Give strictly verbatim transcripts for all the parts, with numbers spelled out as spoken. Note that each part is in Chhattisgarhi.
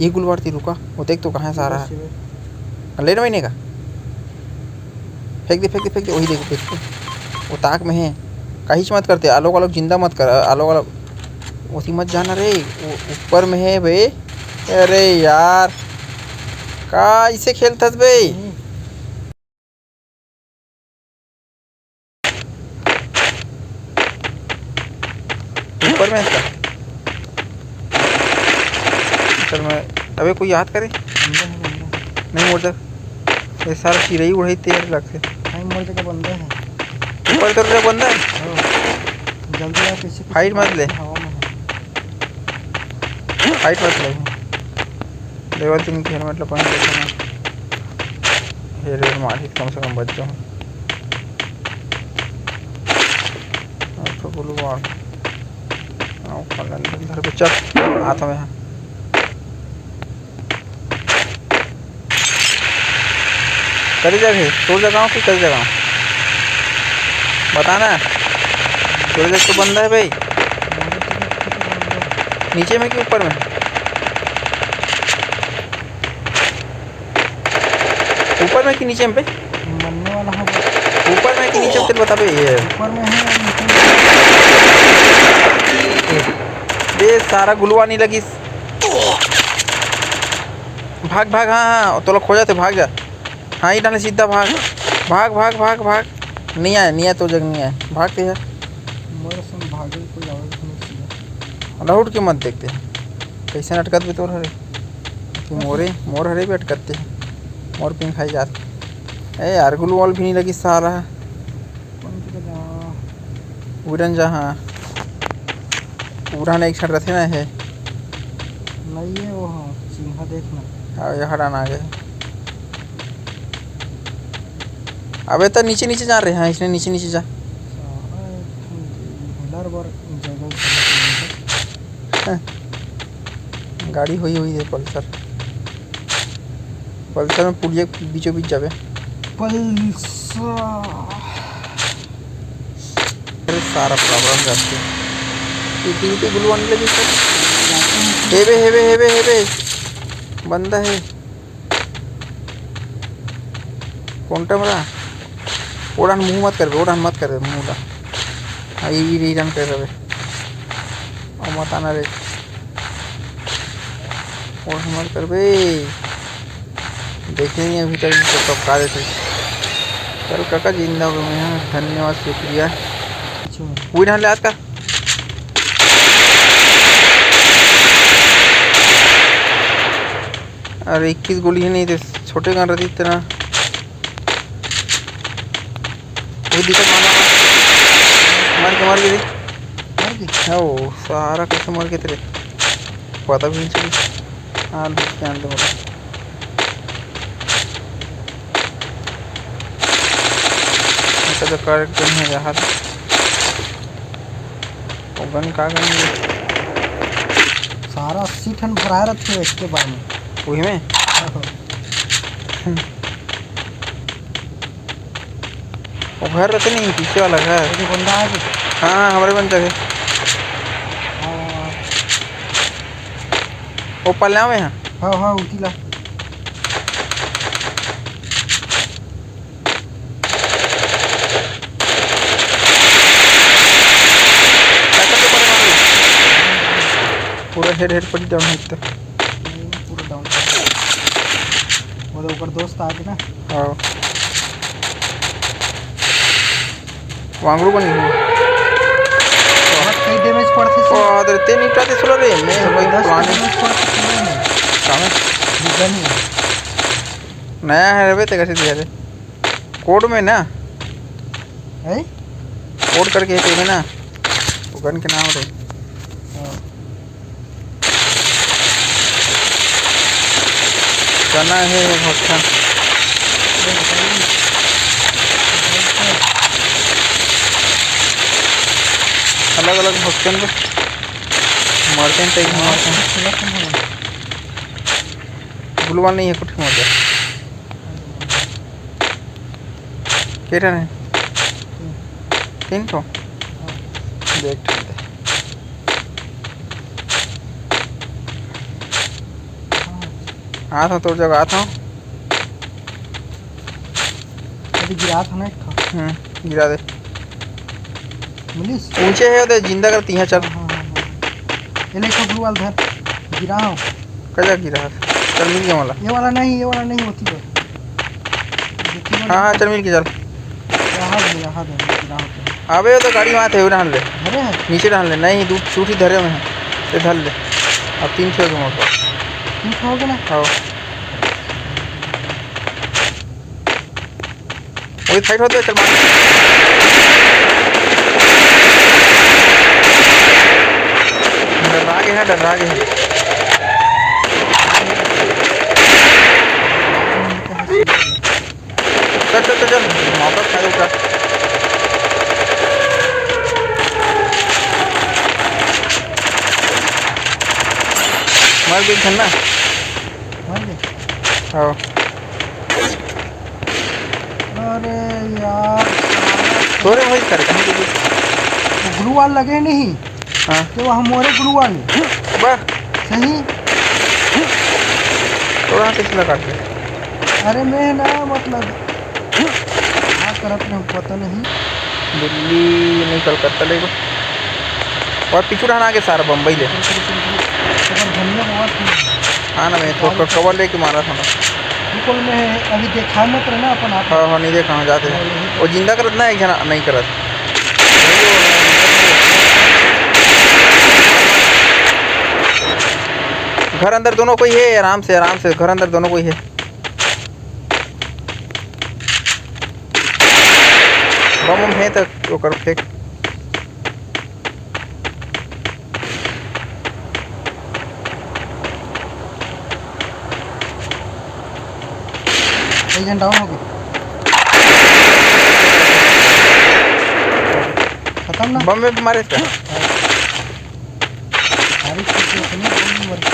ये गुलवार ती रुका, वो देख तो कहाँ से आ रहा है। ले ना महीने का। फेंक दे, फेंक दे, फेंक दे, वही देख, देख। वो ताक में है। काहीच मत करते, आलोक, आलोक जिंदा मत कर, आलोक, आलोक। उसी मत जाना रे, वो ऊपर में है बे। अरे यार, का इसे खेलत हस बे? ऊपर में इसका। चल मैं, अबे कोई याद करे? बंदा है, बंदा है। नहीं मोर जग। ये सारा चिरई उड़ई तेर लगथे। नहीं, मोर जग बंदा है। ऊपर तेरे जग बंदा है? हाँ। जल्दी आ, पीछे, पीछे। फाइट मत ले। हवा में है। फाइट मत ले। लेवल तीन के हेलमेट ला पहन लेते हैं। हेलमेट मारही त कम से कम बच जाऊँ। अब तो बोलू बाढ़। आओ, कल अंदर घर पे चल। आता मैं यहाँ। करे जगह, तोर जगह हो कि करे जगह हो? बता ना। तोर जगह तो बंदा है भाई। नीचे में कि ऊपर में? ऊपर में कि नीचे में बे? मरने वाला हो। ऊपर में कि नीचे में, तेरे बता बे, ये। ऊपर में है, नीचे में। बे, सारा गुलवा नहीं लगिस। भाग, भाग, हाँ, हाँ, तोला खोजथे, भाग जा। हाँ, ये डाले सीधा भाग। भाग, भाग, भाग, भाग। नहीं आए, नहीं आए, तोर जग नहीं आए। भाग तेहा। मोर संग भागे कोई आवे तो नहीं चाहिए। लहुट के मत देखते। कैसे अटकत बे तोर हरे? कि मोरे, मोर हरे बे अटकते। मोर पिंग खाई जात। ए यार, गुलवाल भी नहीं लगिस सारा। कौन की जगह? उड़न जहाँ। उड़न एक ठन रथे ना हे। नहीं है वो, हाँ, चिन्हा देखना। हाँ, ये हटाना आगे। अबे तो नीचे नीचे जा रहे हैं, इसने नीचे नीचे जा। साला एक ठन हिलर बर जगह गलत नहीं है। गाड़ी होई होई है पल्सर। पल्सर में पुलिया के बीचों बीच जाबे। पल्सर। अरे सारा प्रॉब्लम जाते। पीछे पीछे गुलू आने लगे सर। हेबे, हेबे, हेबे, हेबे। बंदा है। कोन टमरा? ओढ़न मुंह मत करबे, ओढ़न मत करबे, मुंह ला। हाँ, ये, ये रन कर रहे। और मत आना रे। ओढ़न मत करबे। देखे नहीं अभी तक इनको टपका देते। चल काका, जिंदा हो गए हैं, धन्यवाद, शुक्रिया। अच्छा। वो यहाँ ले आज का। अरे इक्कीस गोली है नहीं थे, छोटे गन रहती इतना। वो दिखा मार, मार, मार के, मार के दे। मार के? हाँ, वो सारा कैसे मार के तेरे पता भी नहीं चली। हाँ, देख के आने दे बोला। ऐसा तो कर कहीं है यहाँ। वो गन का गन है? सारा अस्सी ठन भरा रखे एक के बार में। वही में? हाँ। वो घर रहते नहीं, पीछे वाला घर। अरे बंदा आ गया। हाँ, हाँ, हमारे बन जाए। हाँ, हाँ, हाँ। वो पल्ला में है। हाँ, हाँ, उठी ला। पूरा हेड हेड पड़ी डाउन है इतना। पूरा डाउन। वो तो ऊपर दोस्त आ गए ना। हाँ। वांगड़ू बन गई। बहुत कई डैमेज पड़थे से। ओ, अरे ते निपटा दे सुनो रे, मैं तो भाई जबरदस्त पुराने डैमेज पड़थे सुनो ने। काम है। डीजल ही। नया है रे बे, ते कैसे दिया रे? कोड में ना? है? कोड करके एक में ना? वो गन के नाम रे। हाँ। चना है भट्टा। अलग-अलग भक्तन को मारते हैं, कई मारते हैं। गुलवाल नहीं है, कुछ मार दे। के ठन है? तीन ठो? देख, ठीक है। आत हंव, तोर जगह आत हंव। अभी गिरात हंव ना एक ठा। हम्म, गिरा दे। मिलिस? ऊंचे हे, ओदे जिंदा कर तिहां, चल। हाँ, हाँ, हाँ, हाँ। ये ले, एक ठो blue वाला धर। गिरा हंव। कजा गिरा हस? चल, मिल गया वाला। ये वाला नहीं, ये वाला नहीं, होती बस। देखिए हाँ, हाँ, चल, मिल के चल। रहा दे, रहा दे, रहा दे। अबे, वो तो गाड़ी वहाँ थे, वो रहन ले। धरे हैं? नीचे रहन ले। नहीं, दू, दू ठी धरे हुए हैं। ये धर ले। अब तीन ठो हो गए मोर पास। तीन ठो हो गए ना? हाँ। वही side होते, चल मार। डरा गए हैं, डरा गए हैं। चल, चल, चल, चल, मौका खा लो का। मर गई खन्ना। मर गई? हाँ। अरे यार। तोरे वही कर, कहीं पे भी। वो glue wall लगे नहीं। हाँ। तो हम मोरे glue wall। बस। सही। तोरा हाथ कैसे लगा के? अरे मैं ना, मतलब, का करत रहूं, पता नहीं। दिल्ली नहीं, कलकत्ता ले गो। और पीछू रहना आगे सारा बम्बई ले। ओकर धनिया बहुत है। हाँ ना, मैं तो क-, cover लेके मारा था ना। बिल्कुल, मैं अभी देखा मत रहना अपन आप। हाँ, हाँ, नहीं देखा, हाँ, जाते हैं। हाँ, नहीं। वो जिंदा करत ना, एक जना नहीं करत। घर अंदर दोनों कोई है, आराम से, आराम से, घर अंदर दोनों कोई है। बम उम हे त ओकर फेंक। एक झन down हो गए। खतम ना? बम में मारे इसका। अरे, कुछ नहीं, बम में मर गया।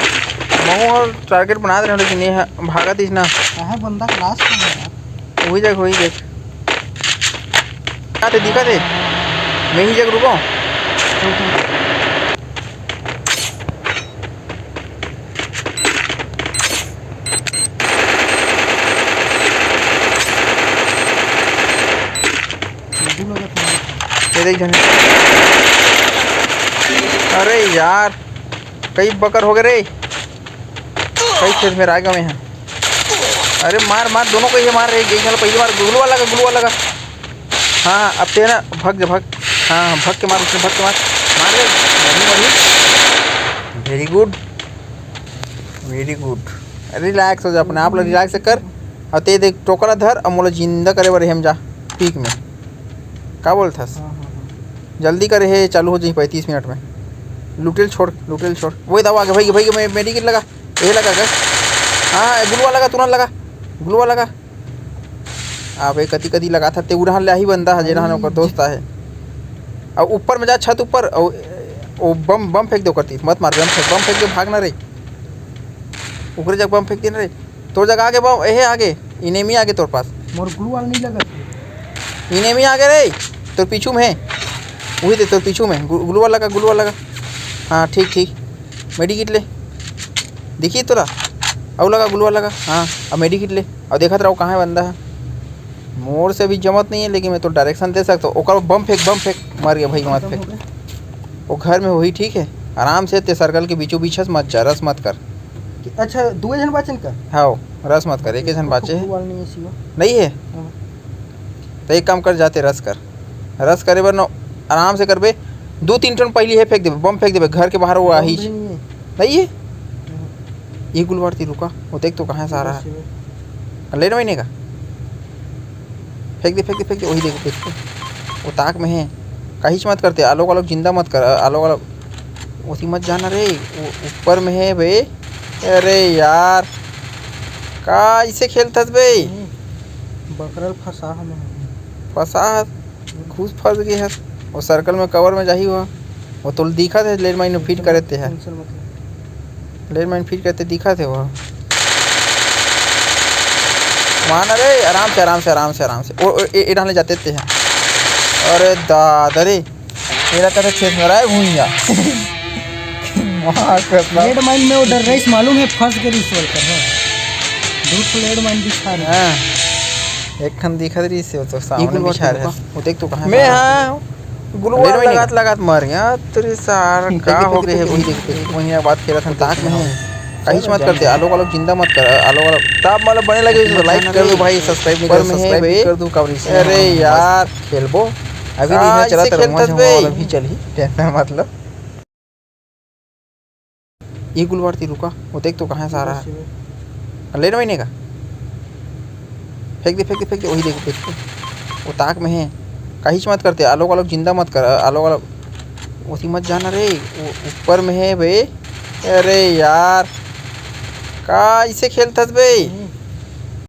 महू ह target बना दे रहे हो, लेकिन ये ह-, भागत इस ना। कहाँ बंदा class में है यार? वही देख, वही देख। दिखा थे, दिखा थे। मैं ही जगह रुको। ये देख जने। अरे यार, कई बकर हो गए रे। कई खेत में राग में है। अरे मार, मार, दोनों को ये मार रे। एक साला पहले मार, glue wall लगा, glue wall लगा। हाँ, अब तेरा भग जा, भग। हाँ, हाँ, भग के मार, उसने भग के मार। मार रे, very, very। Very good, very good। Relax हो जा, अपने आप ला relax कर। और ते देख, टोकरा धर, और मोला जिंदा करे बर हम जा, पीक में। का बोलथस? हाँ, हाँ, हाँ। जल्दी करे हे, चालू हो जाही पैंतीस मिनट में। लुटेल छोड़, लुटेल छोड़। वही दवा आगे, भाई, भाई, मैं medikit लगा। ये लगा कर। हाँ, glue wall लगा, तुरंत लगा। Glue wall लगा। अबे कति कति लगा था, ते उड़ान ले आही बंदा है, जेना ओकर दोस्त आहे। अब ऊपर में जा, छत ऊपर, और वो बम, बम फेंक दे ओकर तीर, मत मार, बम फेंक, बम फेंक दे, भाग ना रे। ऊपर जा, बम फेंक दे ना रे। तोर जगह आगे बम, एहे आगे, enemy आगे तोर पास। मोर glue wall नहीं लगा। Enemy आगे रे, तोर पीछू में है। वही दे, तोर पीछू में, glue wall लगा, glue wall लगा। हाँ, ठीक, ठीक। Medikit ले, देखिए तोला, अउ लगा glue wall लगा। हाँ, अब medikit ले, अउ देखत रहो कहाँ है बंदा है। मोर से अभी जमत नहीं है, लेकिन मैं तो direction दे सकता हूँ। ओकर बम फेंक, बम फेंक, मर गया भाई, मत फेंक। वो घर में वही ठीक है, आराम से ते circle के बीचों बीच हस, मत जा, rush मत कर। अच्छा, दुए झन बाचन का? हाँ, rush मत कर, एक झन बाचे है। Glue wall नहीं है सिवा। नहीं है? हाँ। तो एक काम कर, जाते rush कर। Rush करे बर न, आराम से करबे, दू तीन ठन पहली हे फेंक देबे, बम फेंक देबे, घर के बाहर वो आही। नहीं है। ये glue wall ती रुका, वो देख तो कहाँ सारा है। Lane में नहीं का? फेंक दे, फेंक दे, फेंक दे, वही देख, देख। वो ताक में है, काहीच मत करते, आलोक, आलोक जिंदा मत कर, आलोक, आलोक, उसी मत जाना रे, वो ऊपर में है बे। अरे यार, का इसे खेलथस बे? बकरल फंसा हमें। फंसा हस? घुस फंस गए हस। वो circle में, cover में जाही हुआ। वो तो दिखा थे, landmine में fit करे ते है। Landmine fit करते दिखा थे वो। मान रे, आराम से, आराम से, आराम से, आराम से। ओ, ओ, ए, ए डालने जाते थे हैं। अरे दादा रे, तेरा कदे खेत में रहा है भूइया। मार कसम। Landmine में वो डर रही, मालूम है, फंस गई इस वाल कर, हाँ। धूप लेड़ मन बिछा रहे। हाँ, एक ठन दिखत रहिस हे, वो तो सामने गुलवार बिछा रहे। वो देख तो कहाँ मैं से हाँ, गुलवार लेड़ में लगात, लगात मर गया। तेरी सार का हो गए हे भाई? देख, देख, वही बात खेलत हन, ताक में हे। कहीं मत करते, आलोक, आलोक जिंदा मत कर, आलोक, आलोक। ताप मतलब बने लगे तो like कर दो भाई, subscribe नहीं कर, subscribe भी कर दो, काबर इसे अरे मस्त यार। खेलबो। अभी का नहीं, मैं चला इसे तरह खेलत हस बे? वाला भी चली, tension मत लो। ये गुलवार ती रुका, वो देख तो कहाँ से आ रहा है। ले ना वही का, फेंक दे, फेंक दे, फेंक दे, वही देख, फेंक दे। वो ताक में हे, काहीच मत करते, आलोक, आलोक जिंदा मत कर, आलोक, आलोक ओती मत जाना रे, वो ऊपर में हे बे। अरे यार, का इसे खेलत हस बे?